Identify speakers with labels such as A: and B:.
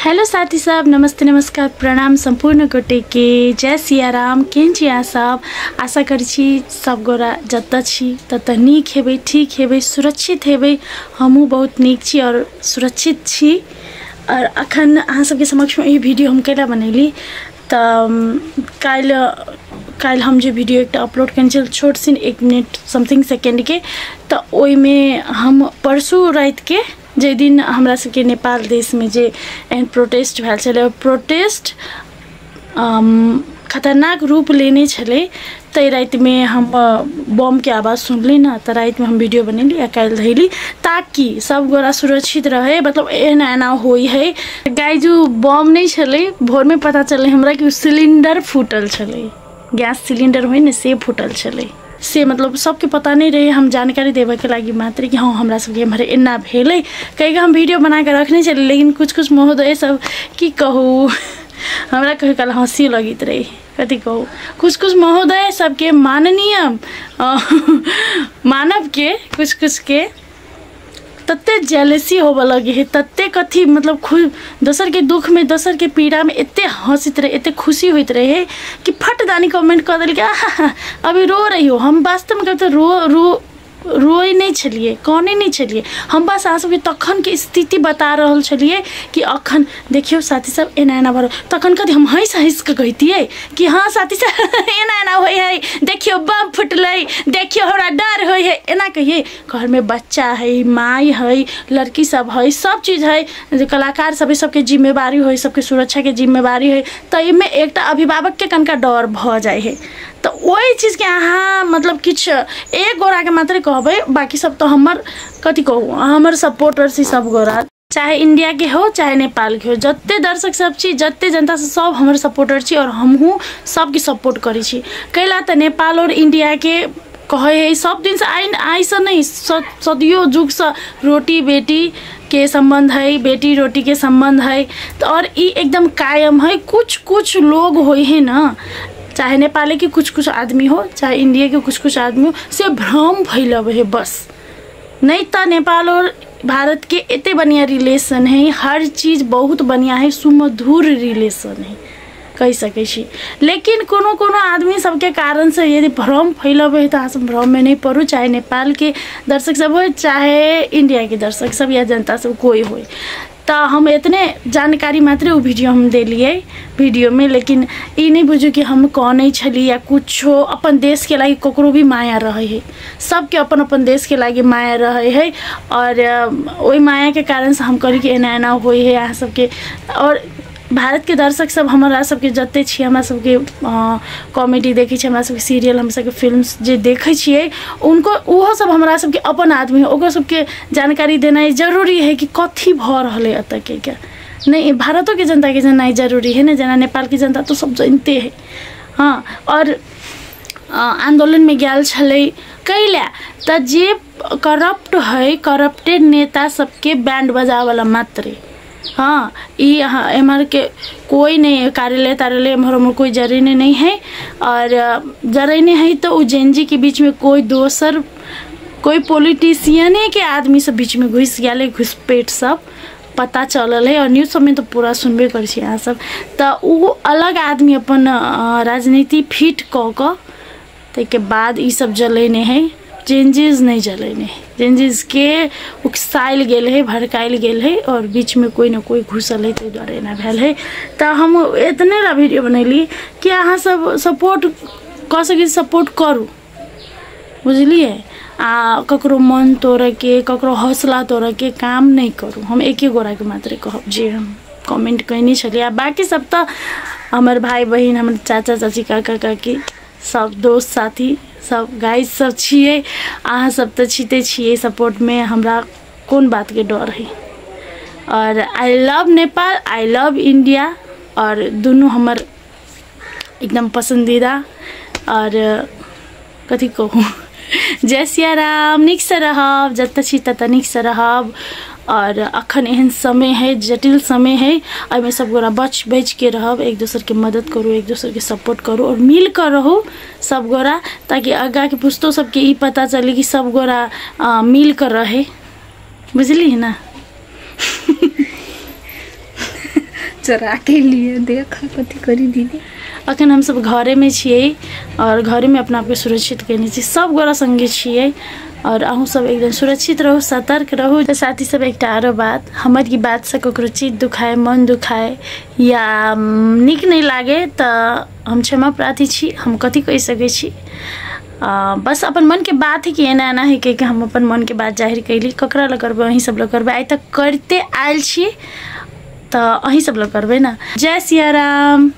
A: Hello साथी सब, नमस्ते, नमस्कार, प्रणाम संपूर्ण गोटे के। जय सियाराम। केहन छी अहाँ सब? आशा करै छी सब गोरा जतऽ छी ततऽ नीक हेबै, ठीक हेबै, सुरक्षित हेबै। हमहूँ बहुत नीक छी और सुरक्षित छी। और अखन अहाँ सबके समक्षमे ई वीडियो हम कैला बनेली तऽ काल्हि हम जे वीडियो एकटा अपलोड केने छल छोट सिन 1 मिनट समथिंग सेकेंडके, तऽ ओहिमे हम परसू रातिके जाहि दिन हमरा सबके नेपाल देशमे जे एहन प्रोटेस्ट भेल छलै, प्रोटेस्ट खतरनाक रूप लेने छलै, ताहि रातिमे हम बमके आवाज सुनली ने, तऽ रातिमे हम वीडियो बनेली आ काल्हि धैली ताकि सब गोरा सुरक्षित रहे। मतलब एना एना होइ है गाइज, उ बम नहि छलै, भोरमे पता चललै हमरा कि उ सिलिंडर फूटल छलै, गैस सिलिंडर होइ ने से फूटल छलै। से मतलब सबके पता नहीं रहे, हम जानकारी देबऽके लागि मात्र कि हाँ हमरा सबके एम्हर एना भेलै कहिके हम वीडियो बनाके रखने छलियै। लेकिन कुछ कुछ महोदय सब की कहू, हमरा कहियो काल हँसी लगैत रहे, कथी कहू, कुछ कुछ महोदय सबके माननीय मानवके कुछ कुछ के तते जेलसी होबऽ लगे है, तते कथी मतलब खुद दोसर के दुख में दोसर के पीड़ा में एते हँसैत रहे, एते खुशी होइत रहे कि फट दानी कमेंट कऽ देलकै आहा अभी रो रही हो। हम वास्तवमे कहब तऽ रो रो रोइ नहि छलियै, कानै नहि छलियै, हम बस अहाँ सबके तखनके स्थिति बता रहल छलियै कि अखन देखियौ साथी सब एना एना भऽ रहल। तखन कथी हम हँसि हँसि कऽ कहितियै कि हाँ साथी सब एना एना होइ है, देखियौ बम फुटलै, देखियौ हमरा डर होइ है, एना कहियै। घरमे बच्चा है, माय है, लड़की सब है, सब चीज है, जे कलाकार सब है, सबके जिम्मेवारी होइ, सबके सुरक्षाके जिम्मेवारी है, ताहिमे एकटा अभिभावकके कनिका डर भऽ जाइ है। तऽ ओहि चीजके अहाँ मतलब किछु एक गोराके मात्रे कहबै, बाकी सब तऽ हमर कथी कहू, हमर सपोर्टर छी सब गोरा, चाहे इंडिया के हो चाहे नेपाल के हो, जते दर्शक सब छी, जते जनता सब हमर सपोर्टर छी और हमहूँ सबके सपोर्ट करै छी। कैला तऽ नेपाल और इंडिया के कहै है सब दिनसँ आइसँ नहि, सदियों युगसँ रोटी बेटी के सम्बन्ध है, बेटी रोटी के सम्बन्ध है, तऽ और ई एकदम कायम है। कुछ कुछ लोग होइ है ना, चाहे नेपाली के कुछ कुछ आदमी हो चाहे इंडिया के कुछ कुछ आदमी हो, से भ्रम फैलबै है बस, नहीं तो नेपाल और भारत के एते बढ़िया रिलेशन है, हर चीज बहुत बढ़िया है, सुमधुर रिलेशन है कहि सकै छी। लेकिन कोनो कोनो आदमी सबके कारण से यदि भ्रम फैलबै है तऽ अहाँ सब भ्रम में नहीं पड़ू, चाहे नेपाल के दर्शक सब हो चाहे इंडिया के दर्शक सब या जनता सब कोई हो। तऽ हम एतने जानकारी मात्रे उ वीडियो हम देलियै वीडियो में, लेकिन ई नहीं बुझू कि हम कनै छली या कुछो। अपन देश के लागि ककरो भी माया रहै है, सबके अपन अपन देश के लागि माया रहै है, और ओहि माया के कारण से हम कहली कि एना एना होइ है अहाँ सबके। और भारत के दर्शक सब हमरा सबके जते छी, हमरा सबके कॉमेडी देखै छी, हमरा सबके सीरियल, हमरा सबके फिल्म जे देखै छियै, उनको ओहो सब हमरा सबके अपन आदमी है, ओकरो सबके जानकारी देनाइ जरूरी है कि कथी भऽ रहल है एतऽ के नहीं। भारतो के जनता के जाननाइ जरूरी है ने, जेना नेपाल के जनता तो सब जानते है। हाँ, और आंदोलन में गेल छलै कैला तऽ जे करप्ट है, करप्टेड नेता सबके बैंड बजावला मात्रे। हाँ, ई एम्हर के कोई नहीं कार्यालय तार्यालय एम्हर उम्हर कोई जरैने नहीं है, और जरैने है तो उ जेनजी के बीच में कोई दोसर कोई पॉलिटिशियने के आदमी सब बीच में घुसि गेलै, घुसपैठ सब पता चलल है। और न्यूज सबमे तऽ पूरा सुनबे करै छी अहाँ सब। तऽ उ अलग आदमी अपन राजनीति फिट कऽ कऽ ताहिके बाद ई सब जलैने है, चेंजेस नहीं जलैने, चेंजेस के उकसायल गेल है, भड़कायल गेल है, और बीच में कोई न कोई घुसल है, ताहि दुआरे एना भेल है। तऽ हम एतने ला वीडियो बनेली कि अहाँ सब सपोर्ट कऽ सकी, सपोर्ट करू, बुझलियै। आ ककरो मन तोड़ैके, ककरो हौसला तोड़ैके काम नहि करू। हम एके गोराके मात्रे कहब जे हम कमेंट कयने छलियै, आ बाकी सब तऽ हमर भाय बहिन, हमर चाचा चाची, काका काकी, सब दोस्त साथी सब गाइज सब छियै, अहाँ सब तऽ छिते छियै सपोर्टमे, हमरा कोन बातके डर है। और I love Nepal, I love India, और दुनू हमर एकदम पसन्दीदा। और कथी कहू, जय सियाराम। नीकसँ रहब, जतऽ छी ततऽ नीकसँ रहब। और अखन एहन समय है, जटिल समय है, एहिमे सब गोरा बच बच के रहब, एक दोसर के मदद करू, एक दोसर के सपोर्ट करू और मिल कर रहू सब गोरा, ताकि आगा के पुश्तो सबके ई पता चले कि सब गोरा मिल कर रहे, बुझली ना।
B: चोरा के लिए देख कथी करी दीदी।
A: अखन हम सब घरे में छियै और घरे में अपना आपके सुरक्षित केने छी, सब गोरा संगे छियै और अहूँ सब एकदम सुरक्षित रहू, सतर्क रहू। तऽ साथी सब एकटा आरो बात, हमर ई बात से ककरो चित्त दुखाए, मन दुखाए या नीक नहीं लागे तऽ हम क्षमा प्रार्थी छी, हम कथी कहि सकै छी। बस अपन मन के बात है कि एना एना है कहि के हम अपन मन के बात जाहिर कैली। ककरा लग करबै, अहीं सब लग करबै, आइ तक करिते आयल छी तऽ अहीं सब लग करबै ना। जय सिया राम।